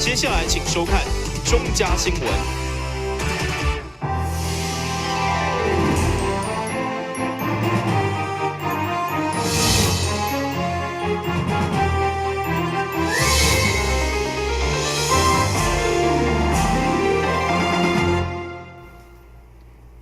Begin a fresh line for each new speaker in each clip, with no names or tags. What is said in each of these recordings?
接下來請收看中嘉新聞。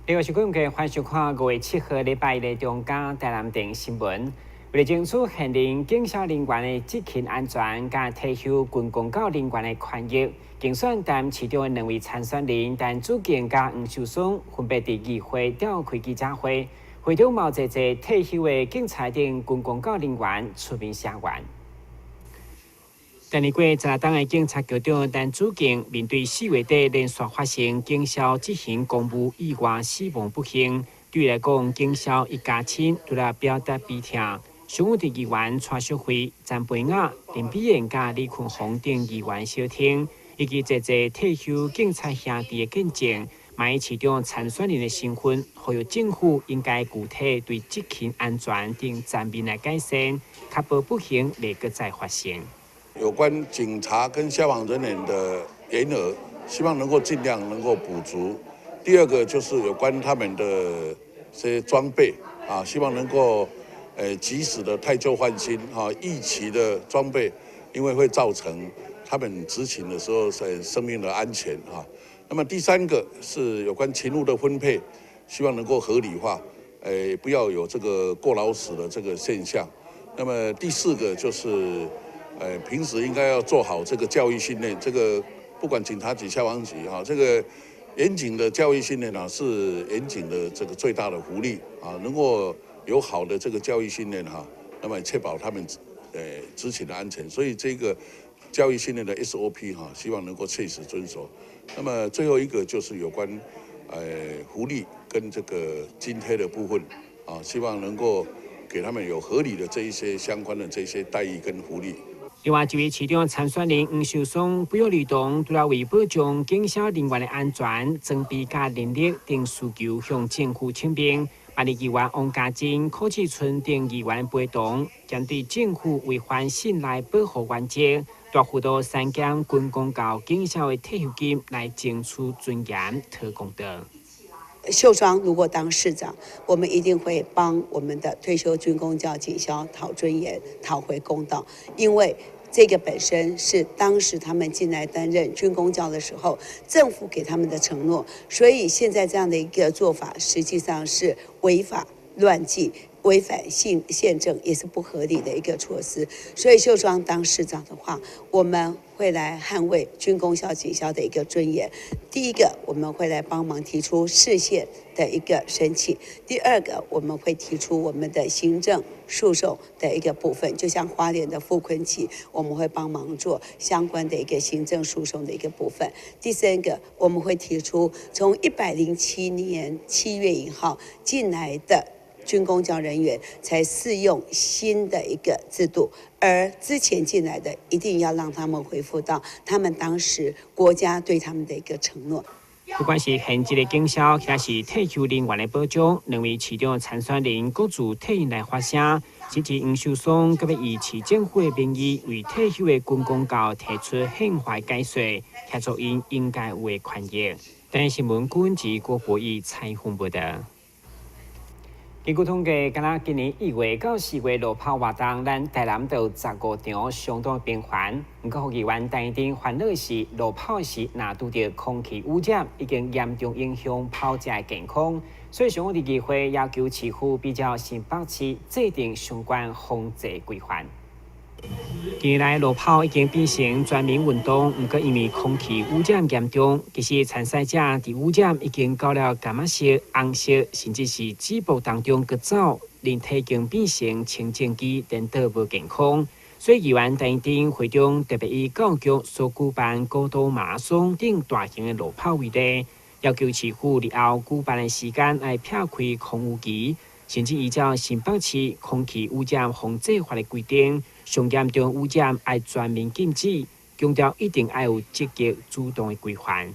另外是觀眾歡迎收看5月7號禮拜一的中嘉台南電新聞。為了爭取現任警消人員的執勤安全，佮退休軍公教人員的權益，競選台南市長的兩位參選人陳子敬佮黃秀雙分別佇議會召開記者會，會中嘛有濟濟退休的警察等軍公教人員出面聲援。第二過十六冬的警察局長陳子敬面對4月底連續發生警消執行公務意外死亡不幸，對伊來講，警消一家親，除了表達悲痛。上午佇議員蔡淑慧、陳培雅、林美燕佮李坤宏等議員相挺，以及濟濟退休警察兄弟的見證，嘛以市長參選人的身份，呼籲政府應該具體對執勤安全等全面來改善，確保不幸袂閣再發生。
有關警察跟消防人員的員額，希望能夠盡量能夠補足。第二個就是有關他們的這些裝備啊，希望能夠及時的汰舊換新，哈，役期的裝備，因為會造成他們執勤的時候生命的安全，哈。那麼第三個是有關勤務的分配，希望能夠合理化，不要有這個過勞死的這個現象。那麼第四個就是，平時應該要做好這個教育訓練，這個不管警察局、消防局，哈，這個嚴謹的教育訓練呢，是嚴謹的這個最大的福利啊，能夠有好的這個教育訓練哈，那麼確保他們執勤的安全，所以這個教育訓練的 SOP 哈，希望能夠切實遵守。那麼最後一個就是有關福利跟這個津貼的部分啊，希望能夠給他們有合理的這一些相關的這些待遇跟福利。
另外一位市長參選人黃秀松不約而同，除了為保障警消人員的安全、裝備佮人力等需求向政府請命。辦理議員王家珍、柯志春等議員陪同，針對政府違反信賴保護原則，大幅度刪減軍公教警消的退休金來爭取尊嚴、討公道。
秀雙如果當市長，我們一定會幫我們的退休軍公教警消討尊嚴、討回公道，因為這個本身是當時他們進來擔任軍公教的時候，政府給他們的承諾，所以現在這樣的一個做法，實際上是違法亂紀、違反憲政，也是不合理的一個措施。所以秀雙當市長的話，我們會來捍衛軍公教警消的一個尊嚴。第一個，我們會來幫忙提出釋憲的一個申請；第二個，我們會提出我們的行政訴訟的一個部分，就像花蓮的傅崐萁，我們會幫忙做相關的一個行政訴訟的一個部分。第三個，我們會提出從107年7月1號進來的軍公教人員才適用新的一個制度，而之前進來的一定要讓他們恢復到他們當時國家對他們的一個承諾。
不管是現職的警消，抑是退休人員的保障，兩位市長參選人各自替𪜶來發聲。甚至黃秀雙閣欲以市政府的名義為退休的軍公教提出憲法解說，協助𪜶應該有的權益。台視新聞郭志郭博義採訪報導。根據統計，敢若今年1月到4月路跑活動，咱台南就有15場，相當頻繁。毋過，議員陳怡貞煩惱是，路跑時若拄著空氣污染，已經嚴重影響跑者的健康。所以上午佇議會要求市府比照新北市制定相關防治規範。近年來路跑已經變成全民運動，毋過因為空氣污染嚴重，其實參賽者佇污染已經到了柑仔色、紅色，甚至是紫霧當中閣走，人體已經變成清淨機，顛倒無健康。所以議員陳怡貞會中特別以教育局所舉辦古都馬拉松等大型的路跑為例，要求市府日後舉辦的時間愛撇開空污期，甚至依照新北市空氣污染防治法的規定，上嚴重污染愛全面禁止，強調一定愛有積極主動的規範。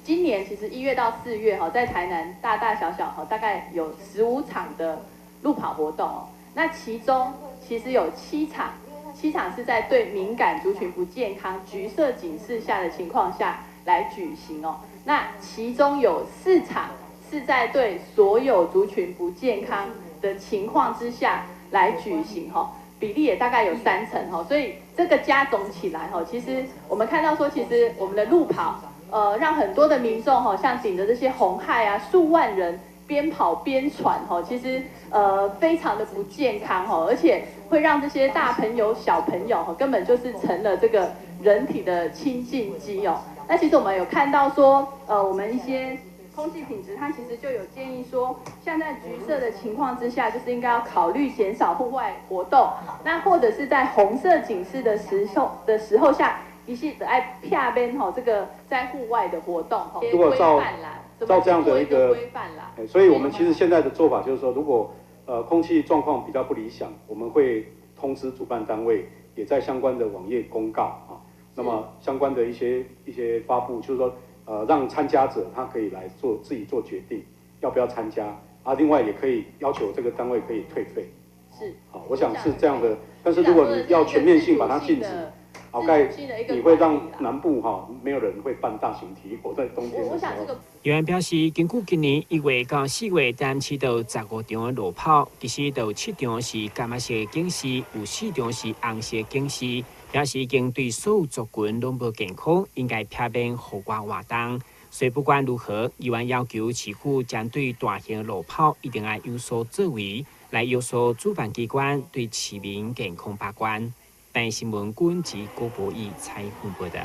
今年其實1月到4月哈，在台南大大小小哈，大概有15場的路跑活動哦。那其中其實有7場7場是在對敏感族群不健康、橘色警示下的情況下來舉行哦。那其中有4場是在對所有族群不健康的情況之下來舉行哈，比例也大概有3成哈，所以這個加總起來哈，其實我們看到說，其實我們的路跑，讓很多的民眾哈，像頂著這些紅害啊，數萬人邊跑邊喘哈，其實非常的不健康哈，而且會讓這些大朋友小朋友哈，根本就是成了這個人體的清淨機哦。那其實我們有看到說，我們一些空氣品質，它其實就有建議說，像在橘色的情況之下，就是應該要考慮減少戶外活動。那或者是在紅色警示的時候下，一些愛避免吼這個在戶外的活動。
如果照這樣的一個規範啦，所以我們其實現在的做法就是說，如果空氣狀況比較不理想，我們會通知主辦單位，也在相關的網頁公告啊。那麼相關的一些發布，就是說，讓參加者他可以來做自己做決定，要不要參加啊？另外也可以要求這個單位可以退費。
是，
好，我想是這樣的。但是如果你要全面性把它禁止，好蓋你會讓南部哈沒有人會辦大型體育活動在冬天的時候。
議員表示，根據今年1月到4月，單市有15場的路跑，其實有7場是柑仔色警示，有4場是紅色警示，表示已經對所有族群攏無健康，應該避免戶外活動。所以不管如何，議員要求市府針對大型路跑一定愛有所作為，來約束主辦機關對市民健康把關。台新聞軍及郭博義採訪報道。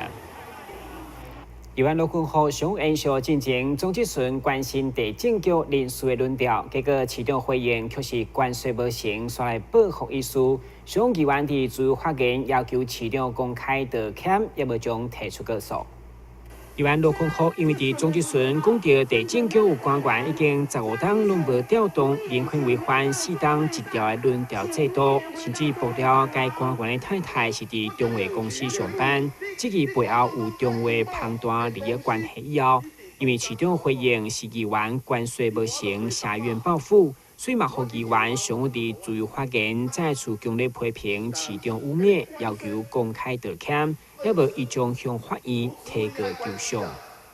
議員羅坤福上演說進前，莊智純關心地政局人事的輪調，結果市長回應卻是關說無成，煞來報復意思。上議員佇自由發言，要求市長公開道歉，也無將提出告訴。議員羅坤福因為佇莊智純講著地政局有官員已經15冬攏無調動，明顯違反4冬一調的輪調制度，甚至爆料該官員的太太是佇中華公司上班，這個背後有中華龐大利益關係以後，因為市長回應是議員關說無成，挾怨報復，所以嘛，予議員上午佇自由發言，再次強烈批評市長污衊，要求公開道歉。抑無伊將向法院提告求償。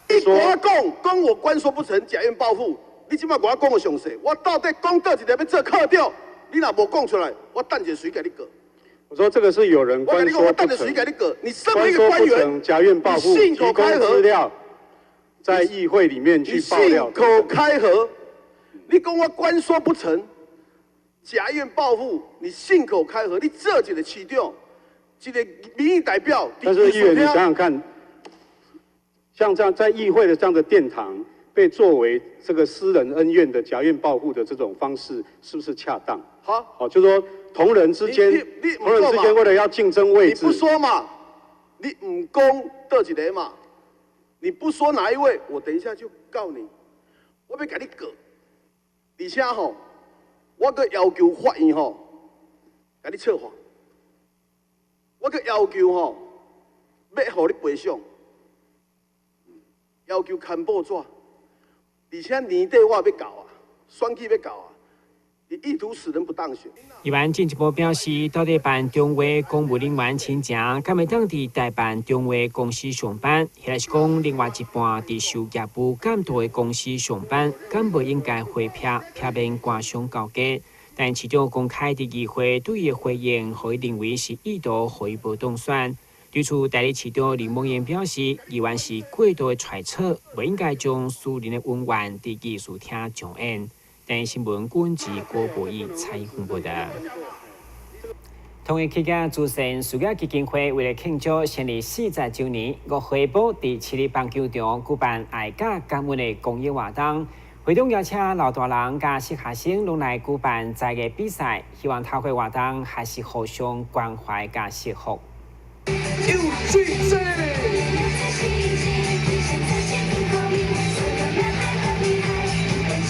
你共我講，講我關說不成，挾怨報復。你這擺共我講的詳細，我到底講佗一个欲做科長？你若無講出來，我等下隨共你告。
我說這個是有人關說不成，
你身為一個官員，
挾怨報復，提供資料，在議會裡面去爆料。
信口開河，你講我關說不成，挾怨報復，你信口開河，你做一個市長。這個民意代表，
但是議員，你想想看，像這樣在議會的這樣的殿堂被作為這個私人恩怨的挾怨報復的這種方式，是不是恰當？
好，
好，就是說同仁之間，同仁之間為了要競爭位置，
你不說嘛？你毋講佗一个嘛？你不說哪一位，我等一下就告你，我欲共你告，而且吼，我閣要求法院吼，共你策劃。我閣要求吼，欲予你賠償，要求牽報紙，而且年底我也欲到啊，選舉欲到啊，你意圖使人不當選。
議員進一步表示，到底辦中華公務人員親情，敢會當佇代辦中華公司上班，或者是講另外一半佇受業務監督的公司上班，敢無應該回避，避免官商勾結？但市長公開佇議會對伊的回應，予伊認為是意圖予伊無當選。對此，代理市長林夢燕表示，議員是過度的揣測，不應該將私人的恩怨佇議事廳上演。台新聞軍事郭博義採訪報道。統一企業慈善事業基金會為了慶祝成立40週年，5號下晡佇市立棒球場舉辦愛佮感恩的公益活動。會中邀請老大人佮小學生攏來舉辦才藝比賽，希望透過活動還是互相關懷佮祝福。
UGJ。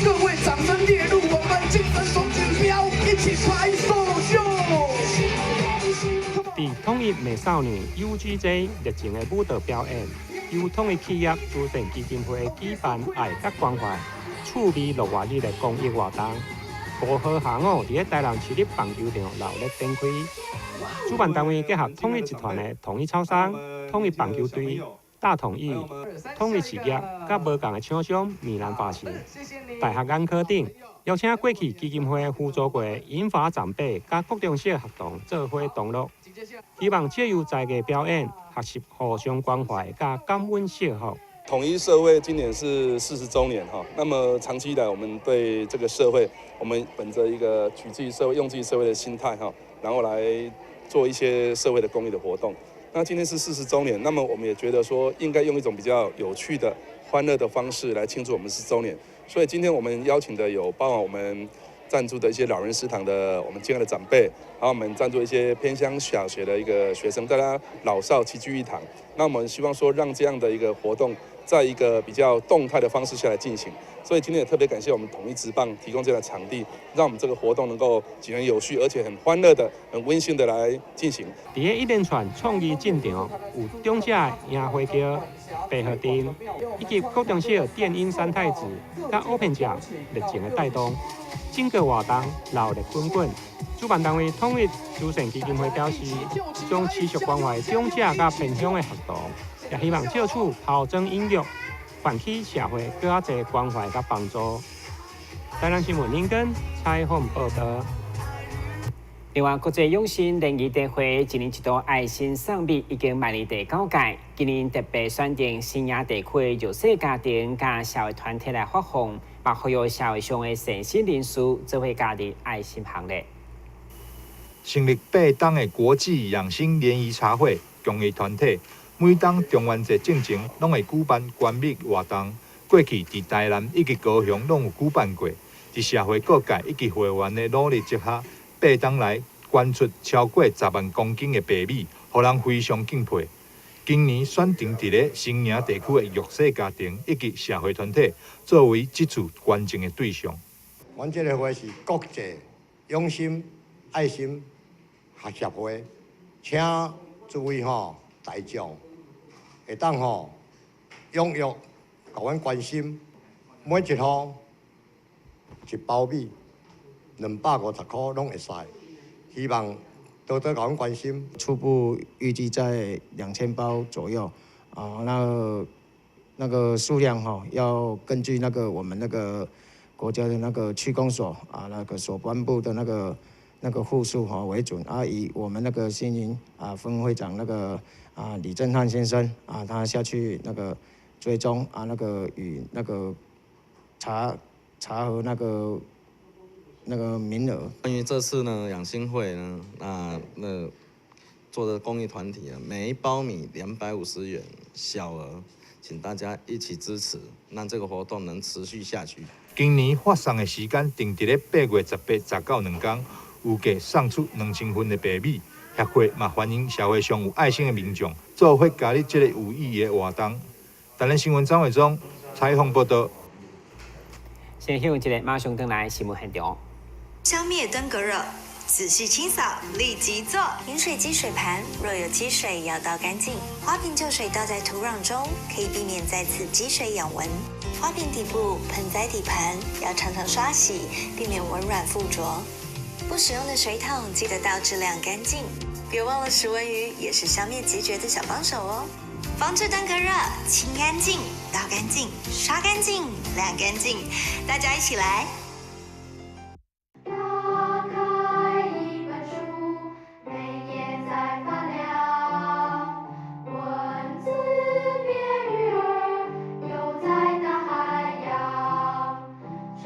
各位掌聲列入我們精神總指標，一起拍手秀。
佇統一美少女 UGJ 熱情的舞蹈表演，由統一企業慈善基金會舉辦愛佮關懷、趣味樂活日的公益活動。5號下午，佇咧台南市立棒球場熱鬧展開。主辦單位結合統一集團的統一超商、統一棒球隊、大統一、統一事業，佮無仝的廠商閩南髮型、大學眼科等，邀請過去基金會輔助過銀髮長輩，佮國中小學童做伙同樂，希望藉由才藝表演，學習互相關懷，佮感恩惜福。
統一社會今年是40週年哈，那麼長期以來，我們對這個社會，我們本着一個取之於社會、用之於社會的心態哈，然後來做一些社會的公益的活動。那今天是40週年，那麼我們也覺得說，應該用一種比較有趣的、歡樂的方式來慶祝我們40週年。所以今天我們邀請的有包括我們贊助的一些老人食堂的我們敬愛的長輩，還有我們贊助一些偏鄉小學的一個學生，大家老少齊聚一堂。那我們希望說，讓這樣的一個活動，在一個比較動態的方式下來進行，所以今天也特別感謝我們統一職棒提供這樣的場地，讓我們這個活動能夠井然有序，而且很歡樂的、很溫馨的來進行。
佇咧一連串創意進場，有長者櫻花橋、白河鎮，以及國中小電音三太子，佮烏片者熱情的帶動，整個活動熱鬧滾滾。主辦單位統一慈善基金會表示，將持續關懷長者佮偏鄉的學童。也希望借此拋磚引玉，喚起社會閣較濟關懷佮幫助。台南新聞林根採訪報導。
另外，國際養心聯誼大會一年一度愛心送米已經邁入第九屆，今年特別選定新營地區的弱勢家庭佮社會團體來發放，嘛呼籲社會上的善心人士做伙加入愛心行列。
成立八冬的國際養心聯誼茶會公益團體。每當中元節進前，攏會舉辦捐米活動。過去佇台南以及高雄攏有舉辦過。佇社會各界以及會員的努力之下，八冬來捐出超過10萬公斤的白米，予人非常敬佩。今年選定佇咧新營地區的弱勢家庭以及社會團體作為這次捐贈的對象。
阮這個會是國際養心愛心協會，請諸位吼大眾。會當吼踴躍，共阮關心，每一戶一包米250塊攏會使，希望多多共阮關心。
初步預計在2000包左右，啊，那個數量吼，要根據那個我們那個國家的那個區公所啊，那個所頒布的那個戶數吼為準，啊，以我們那個新營啊分會長那個。啊，李正漢先生啊，他下去那個追蹤啊，那個與那個查查核那個名額。
關於這次呢，養心會呢，那做的公益團體啊，每一包米250元，小額，請大家一起支持，讓這個活動能持續下去。
今年發送的時間定佇咧8月18、19兩工，預計送出2000份的白米。協會嘛歡迎社會上有愛心的民眾做伙加入這個有意義的活動。台南新聞張偉忠採訪報導。
先休息一下，馬上轉來新聞現場。
消滅登革熱，仔細清掃，立即做。飲水機水盤若有積水，要倒乾淨。花瓶舊水倒在土壤中，可以避免再次積水養蚊。花瓶底部、盆栽底盤要常常刷洗，避免蚊卵附着。不使用的水桶記得倒置晾乾淨。別忘了食蚊魚也是消滅孑孓的小幫手哦。防治登革熱，清乾淨，倒乾淨，刷乾淨，晾乾淨，大家一起來。
打開一本書，每頁在發亮，文字變魚兒，游在大海洋，充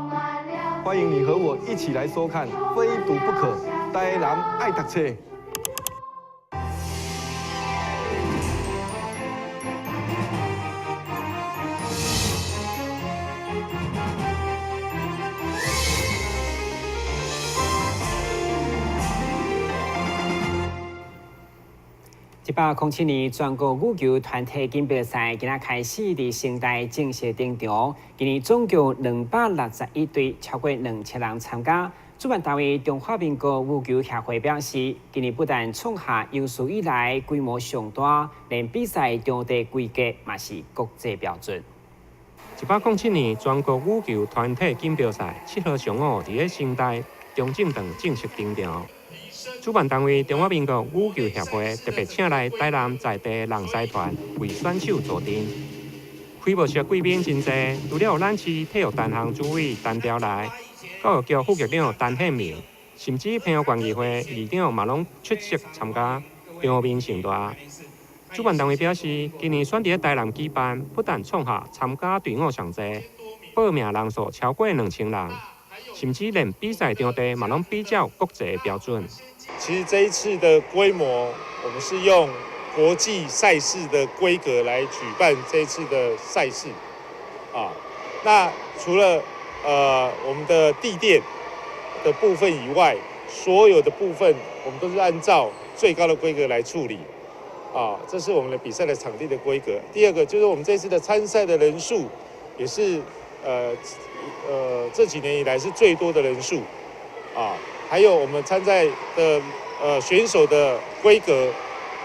滿了。
歡迎你和我一起來收看《非讀不可》，台南愛讀冊。
107年全國羽球團體錦標賽今仔開始佇成大正式登場。今年總共261隊，超過2000人參加。主辦單位中華民國羽球協會表示，今年不但創下有史以來規模上大，連比賽場地規格嘛是國際標準。
107年全國羽球團體錦標賽7號上午佇咧成大中正堂正式登場。主辦單位中華民國羽球協會特別請來台南在地人師團為選手助陣。開幕式貴賓真濟，除了咱市體育單項主委陳調來，教育局副局長陳憲明，甚至澎湖縣議會議長嘛攏出席參加，場面盛大。主辦單位表示，今年選佇咧台南舉辦，不但創下參加隊伍上濟，報名人數超過2000人，甚至連比賽場地嘛攏比照國際的標準。
其實這一次的規模，我們是用國際賽事的規格來舉辦這一次的賽事，啊，那除了我們的地墊的部分以外，所有的部分我們都是按照最高的規格來處理，啊，這是我們的比賽的場地的規格。第二個就是我們這次的參賽的人數，也是這幾年以來是最多的人數，啊，還有我們參賽的選手的規格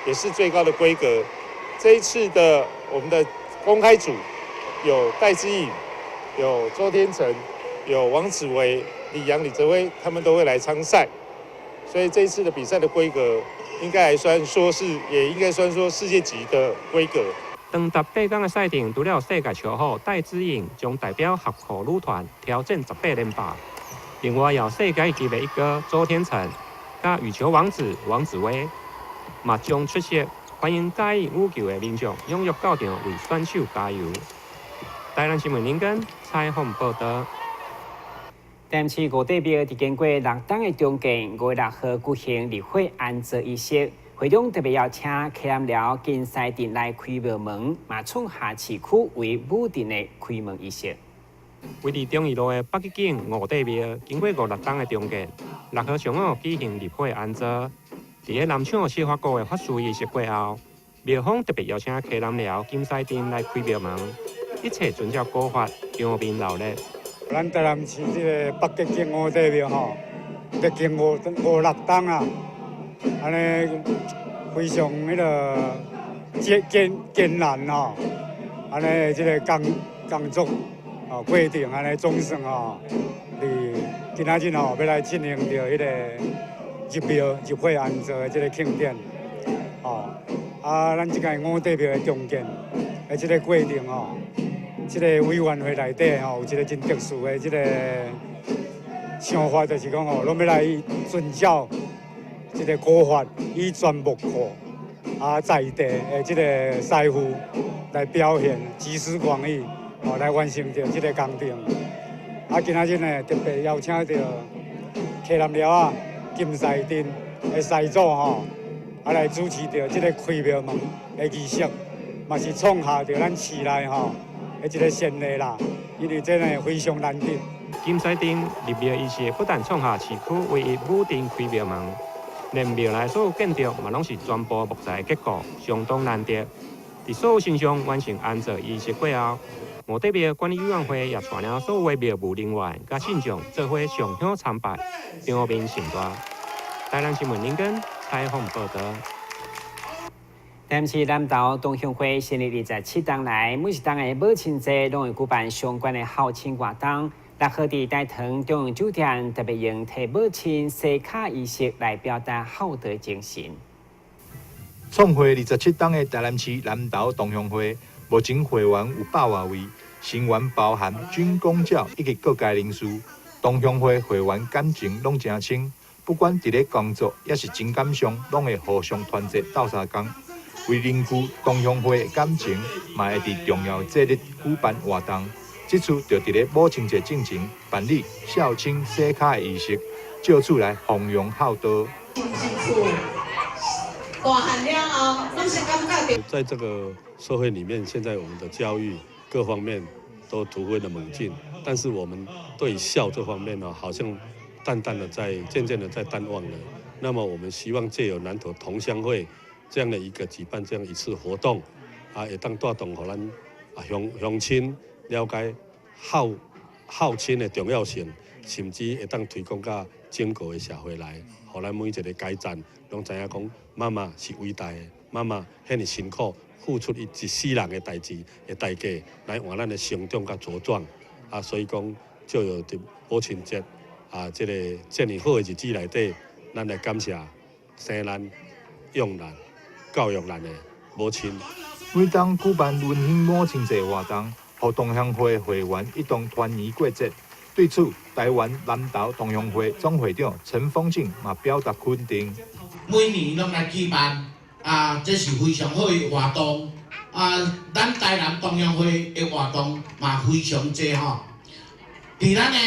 也是最高的規格。這一次的我們的公開組有戴資穎、有周天成、有王子維、李洋、李澤威，他們都會來參賽，所以這一次的比賽的規格應該還算說是，也應該算說世界級的規格。
長達8工的賽程，除了世界球后戴資穎將代表合庫女團挑戰18連霸，另外有世界級的一哥周天成，佮羽球王子王子威，嘛將出席，歡迎佮意羽球的民眾踴躍到場為選手加油。台南新聞林根採訪報道。
台南市五帝廟佇經過6冬的重建，5月6號舉行入伙安座儀式。會中特別邀請溪南寮金獅鎮來開廟門，嘛創下市區唯一武陣的開門儀式。
位佇忠義路的北吉景五帝廟，經過五六冬的重建，6號上午舉行入伙安座。佇咧南廠司法局的法事儀式過後，廟方特別邀請溪南寮金獅鎮來開廟門，一切遵照古法，場面鬧熱。
咱台南市這个北吉景五帝廟吼，歷經五五六冬啊，按呢非常彼个艱艱艱難吼，按呢這个工作哦過程按呢總算吼，佇今仔日吼欲來進行著彼个入廟入伙安座的這个慶典，吼啊，咱這間五帝廟的重建的這个過程吼。這个委員會內底吼，有一个真特殊的這个想法，就是講吼，攏欲來遵照這个古法，以鑽木庫啊在地的這个師傅來表現集思廣益，吼來完成著這个工程。啊，今仔日呢，特別邀請著溪南寮仔金獅鎮的師祖吼，啊來主持著這个開廟門的儀式，嘛是創下著咱市內吼的一个先例啦，因為這呢非常難得。
金獅鎮入廟儀式不但創下市區唯一武陣開廟門，連廟內所有建築嘛攏是全部木材結構，相當難得。佇所有神像完成安座儀式過後，五帝廟管理委員會也帶領所有的廟務人員佮信眾做伙上香參拜，場面盛大。台南新聞林根採訪報道。
台南市南投同鄉會成立27冬來，每一冬的母親節攏會舉辦相關的孝親活動。6號佇大唐中央酒店特別用替母親洗跤儀式來表達孝德精神。
創會27冬的台南市南投同鄉會，目前會員有100外位，成員包含軍公教以及各界人士。同鄉會會員感情攏誠深，不管佇咧工作抑是情感上，攏會互相團結鬥相共。為凝聚同鄉會的感情，嘛會佇重要節日舉辦活動。這次就佇咧母親節進前辦理孝親洗跤的儀式，藉此來弘揚孝道。
大漢了後，攏是感覺
在這個社會裡面，現在我們的教育各方面都突飛的猛進，但是我們對孝這方面呢，好像淡淡的在漸漸的在淡忘了。那麼我們希望借由南投同鄉會這樣的一個舉辦這樣一次活動，啊，會當帶動予咱啊鄉鄉親了解孝孝親的重要性，甚至會當推廣到整個的社會來，予咱每一个階層攏知影講，媽媽是偉大的，媽媽遐爾辛苦，付出伊一世人的代誌的代價來換咱的成長佮茁壯啊，所以講就有佇母親節啊，這個這麼好的日子內底，咱來感謝生咱、養咱、教育咱的母親。
每當舉辦溫馨母親節活動，予同鄉會會員一同團圓過節。對此，台灣南投同鄉會總會長陳風景嘛表達肯定。
每年攏來舉辦啊，這是非常好的活動啊！咱台南同鄉會的活動嘛非常濟吼。佇咱的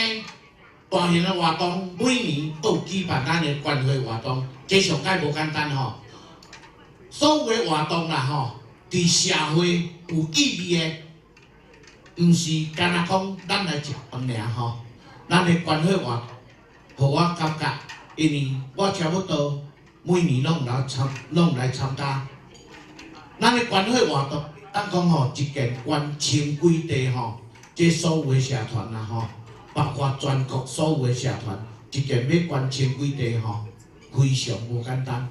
大型的活動，每年都有舉辦咱的關懷活動，這上蓋無簡單吼。所有的活動啦吼，佇社會有意義的。毋是干焦講咱來食飯爾吼，咱的關懷活動，予我感覺，因為我差不多每年攏來參，攏來參加。咱的關懷活動，當講吼，一件捐千幾塊吼，這所有的社團啦吼，包括全國所有的社團，一件欲捐千幾塊吼，非常無簡單。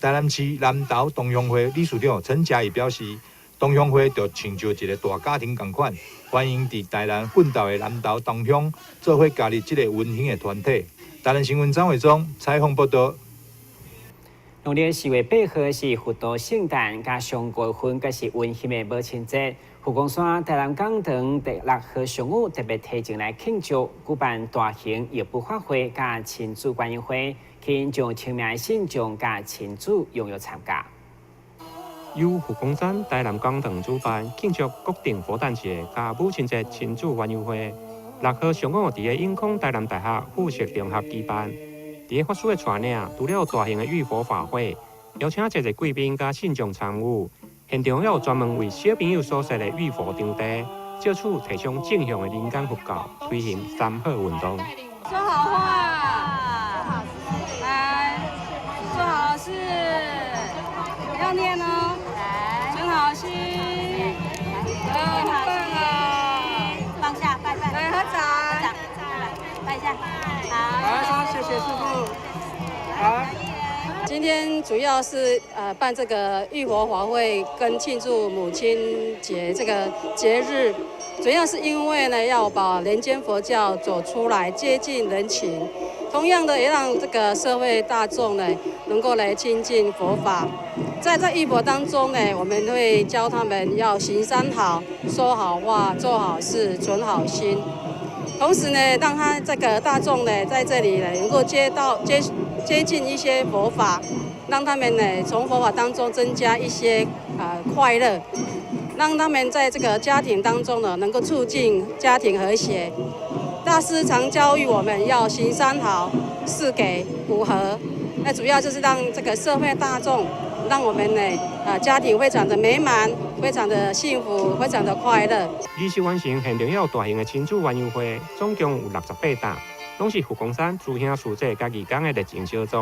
台南市南投同鄉會理事長陳嘉義表示。同鄉會就親像一個大家庭仝款，歡迎佇台南奮鬥的南投同鄉做伙加入這個溫馨的團體。台南新聞張偉忠採訪報道。
農曆4月8號是佛度聖誕，佮上高分，閣是溫馨的母親節。佛光山台南講堂第六號上午特別提前來慶祝，舉辦大型浴佛法會佮親子觀音會，吸引上千名的信眾佮親子踴躍參加。
由佛光山台南講堂主辦慶祝國定佛誕節佮母親節親子園遊會，6號上午佇个永康台南大學附設中學舉辦。佇个法師的帶領，除了大型的浴佛法會，邀請濟濟貴賓佮信眾參與，現場也有專門為小朋友所設的浴佛場地，藉此提倡正向的人間佛教，推行三好運動。
說好話，來，做好事，要念哦。存好心，好棒啊！
放下，拜拜。
來合掌，
拜一下。
好，
謝謝師父。好。
今天主要是辦這個浴佛法會跟慶祝母親節這個節日，主要是因為呢要把人間佛教走出來，接近人情，同樣的也讓這個社會大眾呢能夠來親近佛法。在這浴佛當中呢，我們會教他們要行三好，說好話，做好事，存好心。同時呢，讓他這個大眾呢在這裡呢能夠接近一些佛法，讓他們呢從佛法當中增加一些快樂，讓他們在這個家庭當中呢能夠促進家庭和諧。大師常教育我們要行三好、四給、五和，那主要就是讓這個社會大眾，讓我們呢家庭非常的美滿，非常的幸福，非常的快樂。
儀式完成，現場也有大型的親子園遊會，總共有68檔，攏是佛光山師兄師姐佮義工的熱情相助。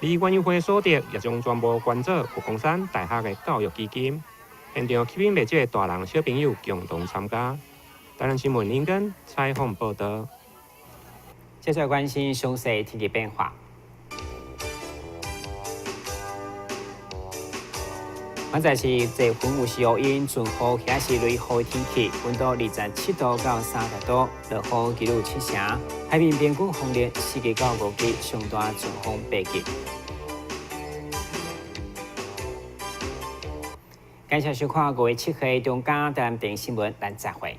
而園遊會所得也將全部捐做佛光山大學的教育基金。現場吸引袂少大人小朋友共同參加。台南新聞林根採訪報道。
接下來關心詳細天氣變化。現在是濟雲有時烏雲，陣雨或是雷雨的天氣，溫度27度到30度，落雨幾率7成。海面平均風力4級到5級，上大陣風8級。感謝收看5月7號中間台南電視新聞，咱再會。